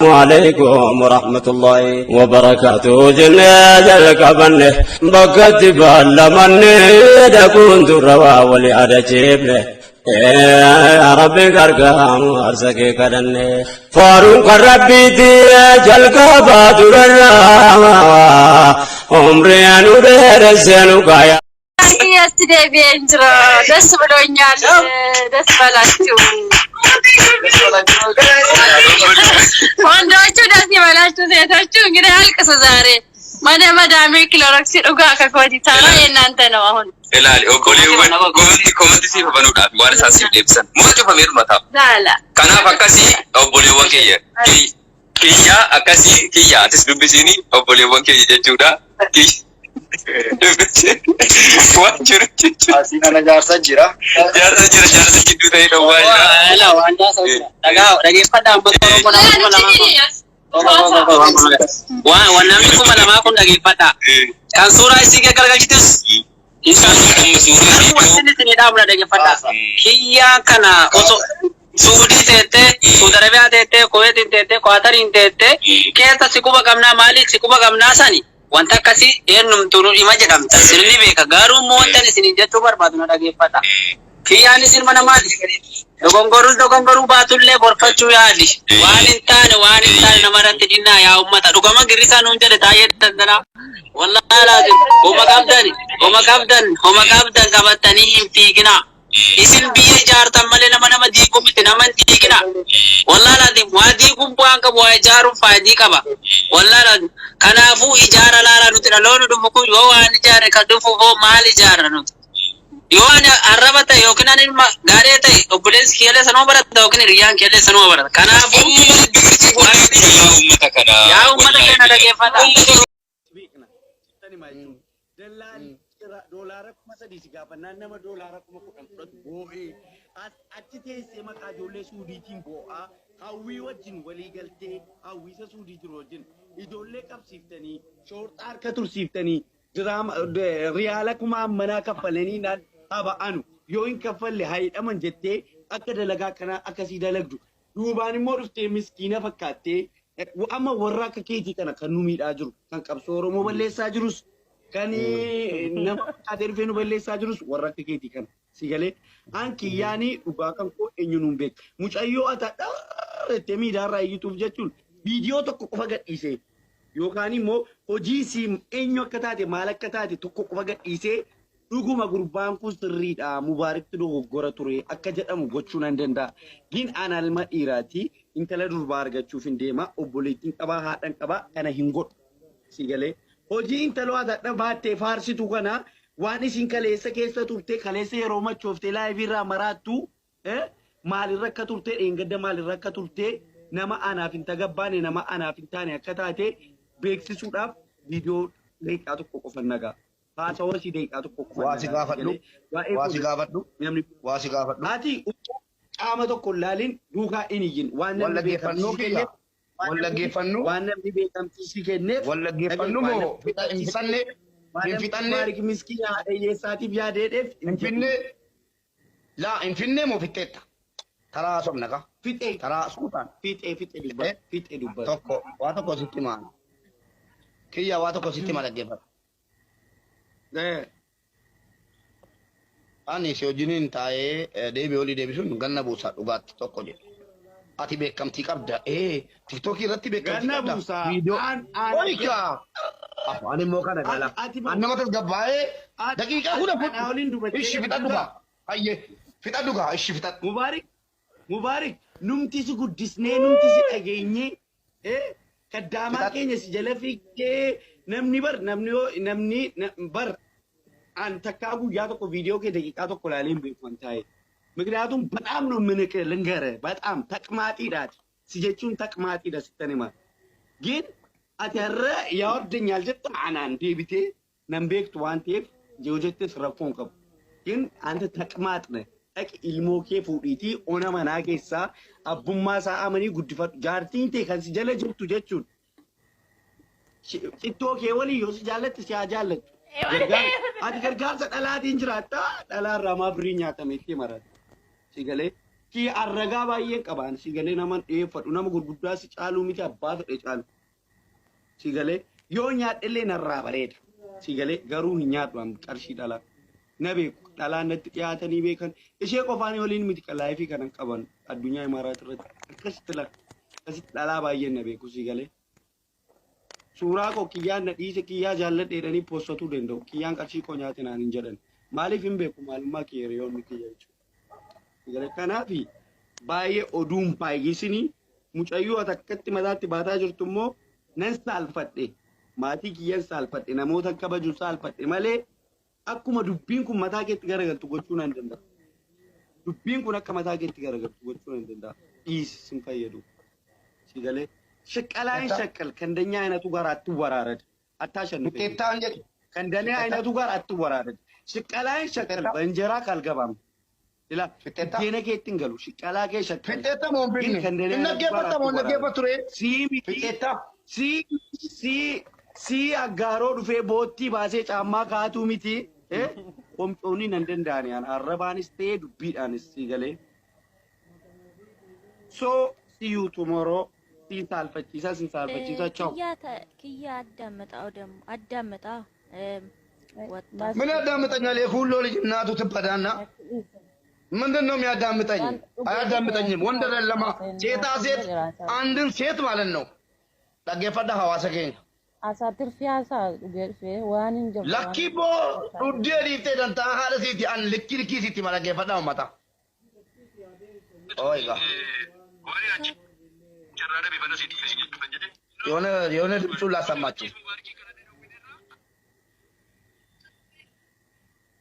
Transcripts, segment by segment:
عليكم ورحمة الله وبركاته jennee jalqabanne bakkatti baallamanne dhaquun durra walii adachiifne Rabbi gargaaru harsa kee kadhanne faaruun kan Rabbiitti jalqabaa durarraa umrii anu dheeressee nu kaaya. Kiyyatti deebi'een jira. ደስ ብሎኛል። ደስ በላችሁ ወንዶቹ፣ ደስ ይበላችሁ። ሴቶቹ እንግዲህ አልቅሱ ዛሬ። መደ መዳሜ ክሎሮክሲ dhugaa akka kooti taana የእናንተ ነው አሁን። Ilaali, obboleewwan comment siif banuudhaaf waan isaan siif deebisan. Moo cufamee dhuma ta'a. ላላ Kanaaf akkasii obboleewwan keenya. Kiyyaa akkasii kiyyaa atis dubbisiini obboleewwan keenya jechuudha. Dubbisiin waan jiru jechuudha. Asiin ana jaarsa jira. Jaarsa jira, jaarsa jidduu ta'ee dhowwaa jira. Dhagaa waan jaarsa jira. Dhagaa dhageeffadhaa uummata Oromoo nama 2000 kun. Waan namni 2000 kun dhageeffadhaa. Kan suuraa isii gaggalchitus Amma suuraa wanti isin dhaabna dhageeffadhaa. Kiyyaa kana osoo Suudii teettee, Suudi Arabiyaa teettee, Kuweetiin teettee, Kwaatariin teettee keessa si quba qabnaa, maaliif si quba qabnaa sani wanta akkasii eenyumtuu nu dhima jedhamta. Sirni beeka. Garuu immoo wanta isin jechuu barbaadu na dhageeffadha. Kiyyaanis ilma namaati. Dogongorus dogongoruu baatullee gorfachuu yaali. Waan hin taane namarratti dhinnaa yaa uummata. Dhugama girrisaa nuun jedhe taa'ee dandanaa. Wallaahi laazim homa qabdan, homa qabdan, homa qabdan qabattanii hin fiiginaa. Isin biyya ijaartan malee nama diiguu miti, nama hin diiginaa. Wallaahi laazim waa diiguun bu'aan qabu, waa ijaaruun faayidaa qaba. Wallaahi laazim kanaafuu ijaara laalaa. Nuti dhaloonni dhufu kun yoo waan ijaare kan dhufu hoo maal ijaarra nuti? Yoo ani arraba ta'e yookiin ani ilma gaaree ta'e, obboleessi kiyyallee sanuma barata yookiin hiriyyaan kiyyallee sanuma barata. Kanaafuu Yaa uummata kana. Yaa uummata keenya dhageeffadha. Beekna sittan himaa jechuudha. Dallaan doolaara 3000 si gaafannaan nama doolaara 10,000 fudhatu boo'ee achi teessee maqaa ijoollee Suudiitiin boo'aa hawwii wajjin walii galtee hawwiisa Suudii jiru wajjin ijoollee qabsiiftanii shoorxaa harka tursiiftanii diraama riyaala kuma ammanaa kaffalanii naan haba'anu yoo hin kaffalle haidhaman jettee akka dalagaa kanaa akkasii dalagdu duubaan immoo dhuftee miskiina fakkaattee amma warra akka keetii kana kan nu miidhaa jiru, kan qabsoo Oromoo balleessaa jirus, kan nama fakkaatee dhufee nu balleessaa jirus warra akka keetii kana. Si galee an kiyyaanii dhugaa kan koo eenyu nuun beeku. Mucayyoo ata dharrettee miidiyaarraa iyyituuf jechuun viidiyoo tokko qofa gadhiisee yookaan immoo hojii isii eenyu akka taate maal akka taate tokko qofa gadhiisee dhuguma gurbaan kun sirriidha, Mubaarikti dogoggora ture akka jedhamu gochuu nan danda'a. Gin ana ilma dhiiraati, intala durbaa argachuuf hin deema, obboleettiin qabaa, haadhan qabaa, kana hin godhu. Si galee hojii intaloo ati baattee faarsitu kana waan isin kaleessa keessa turte, kaleessa yeroo machooftee live irraa maraattu maalirra akka turte, dheengadda maalirra akka turte, nama anaaf hin tagabbaane, nama anaaf hin taane akka taate beeksisuudhaaf viidiyoo daqiiqaa tokko qofa nagaa. Haasawaa isii daqiiqaa tokko qofa Waa si nagaa. gaafadhu. Waa'ee Waa si gaafadhu. namni Waa si gaafadhu. Ati qaama tokko hin laalin, duukaa hin iyyin, waan Wal namni dhaggeeffannuu beekamtii si kiyya. kenneef Wal dhaggeeffannu. waan namni beekamtii si kenneef Wal dhaggeeffannu moo hin fixanne? waan Hin namni fixanne. Mubaarik miskiina haadha hiyyeessaatiif yaadeedheef hin Hin jedhu. finne. Laa, hin finne moo fixxeetta? Taraa sobna ka. Fixee. Taraa suutaan. Fixee, fixee dubbata, fixee dubbata. Tokko waa tokko sitti himaa. Kiyya, waa tokko sitti hima, dhaggeeffadhu. Ani si wajjiniin taa'ee deebii olii deebisuun ganna buusaa dhugaatti tokko jedhe. Ati beekamtii qabda. TikTokii irratti beekamtii Ganna qabda. buusaa. Viidiyoo. An Oika! Ani immoo kana gala. Ati An nama tasgabbaa'ee daqiiqaa 10 anaa waliin dubbachee Ishi fixadhu gaa. Hayyee. Fixadhu gaa. Ishi fixadhu. Mubaarik, Mubaarik, numti si guddisnee, numti si dhageenyee kaddaamaa Fixadhu. keenya si jala fiigdee namni bar namni yoo namni bar an takkaa guyyaa tokko viidiyoo kee daqiiqaa tokko ilaalee hin beeku an taa'e. ምክንያቱም በጣም ነው የምንቅህ፣ ልንገርህ፣ በጣም ተቅማጢ ናት si jechuun ተቅማጢidha sittan hima. ግን ati har'a yaawardeenyaal jetta anaan deebitee nan beektu waan ta'eef yoo jettes rakkoo hin qabu. ግን አንተ ተቅማጥ ነህ። Dhaqi ilmoo kee fuudhiitii ona manaa keessaa abbummaa isaa amanii guddifadhu. Jaartiin tee kan si jala jirtu jechuun xittoo kee waliin yoo si jaallatte si haa jaallattu. Ati gargaarsa dhalaatiin jiraatta, dhalaarraa maa birrii nyaatame itti marata. Si galee Kiyya arragaa baay'een qabaan si galee naman dhiyeeffadhu nama gurguddaa si caaluu miti abbaa fedhe caalu. Si galee yoo nyaadhellee narraa bareeda. Si galee garuu hin nyaadhu an qarshii dhalaa. Na beeku dhalaan natti dhiyaatanii beekan ishee qofaan waliin miti laayifii kanan qaban addunyaa imaaraat irratti akkasitti la akkasitti dhalaa baay'een na beeku si galee. Suuraa koo kiyyaan na dhiise kiyyaa jaalladhe jedhanii poostatuu danda'u. Kiyyaan qarshii koo nyaate naan hin jedhan. Maaliif hin beeku maalummaa kiyya hiriyoonni kiyya jechuudha. Kanaaf baay'ee oduun baay'isinii mucayyoo ati akkatti mataatti baataa jirtu immoo nan saalfadhe. Maatii kiyyan saalfadhe namoota kabaju saalfadhe malee akkuma dubbiin kun mataa keetti garagaltu gochuu nan danda'a. Dubbiin kun akka mataa keetti garagaltu gochuu nan danda'a. Dhiisi sin fayyadu. Si galee ሽቀላይን ሸቅል ከእንደኛ አይነቱ ጋር አትወራረድ፣ አታሸንፈኝ። Fixeettaan jedhi. ከእንደኔ አይነቱ ጋር አትወራረድ። ሽቀላይን ሸቅል በእንጀራ ካልገባም ሌላ Fixeettaa. ዴነ ኬትን ገሉ ሽቀላ ኬ ሸቅል Fixeetta moo hin ግን finne? ከእንደኔ Hin አይነቱ ጋር dhaggeeffatta moo hin አትወራረድ። dhaggeeffattu ree? ሲ miti Fixeetta. ሲ ሲ ሲ አጋሮ ዱፌ ቦቲ ባሴ ጫማ ካቱ miti ቆምጮኒ ነን ደንዳኒ ያን አረባንስ ተየ ዱቢዳንስ ሲገሌ ሶ ሲ ዩ ቱሞሮ ሲን ሳልፈቺሳ ሲን ሳልፈቺሳ ቻው ክያ አዳምጣው ደግሞ አዳምጣ ወጣ ምን ያዳምጠኛል? የኩሎ ልጅ እናቱ ትበዳና ምንድን ነው የሚያዳምጠኝ? አያዳምጠኝም። ወንድ አይደለማ። ሴታ ሴት አንድን ሴት ማለት ነው dhaggeeffadha hawaasa keenya. Asaa tirfii haasaa dhugee dhufee waan hin jiru. Lakkii boo dhuddee dhiiftee dantaa haadha siiti an likkii likkii siiti ma dhaggeeffadha uummata. Ooyiga. የሆነ የሆነ ድምፁን ላሰማችሁ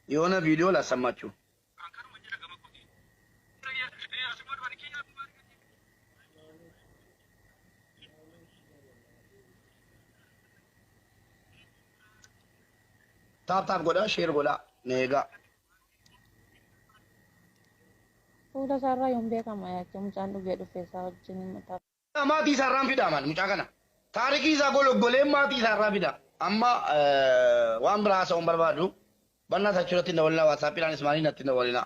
የሆነ ቪዲዮ ላሰማችሁ። ታፕ ታፕ ጎዳ ሼር ጎዳ ኔጋ Fuula isaarraa yoon beekama yaachuu mucaan dhugee dhufee isaa wajjin mataa. maatii isaarraan fida man mucaa kana taarikii isaa gologgoleen maatii isaarraa fida amma waan biraa haasa'uun barbaadu bannaa sachuurratti hin dawalinaa waatsaappiidhaan ismaanii natti hin dawalinaa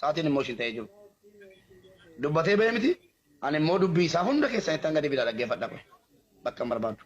sa'aatiin immoo ishiin ta'ee jiru dubbatee ba'e miti ani immoo dubbii isaa hunda keessanitti hanga fida dhaggeeffadha qoy bakka hin barbaadu.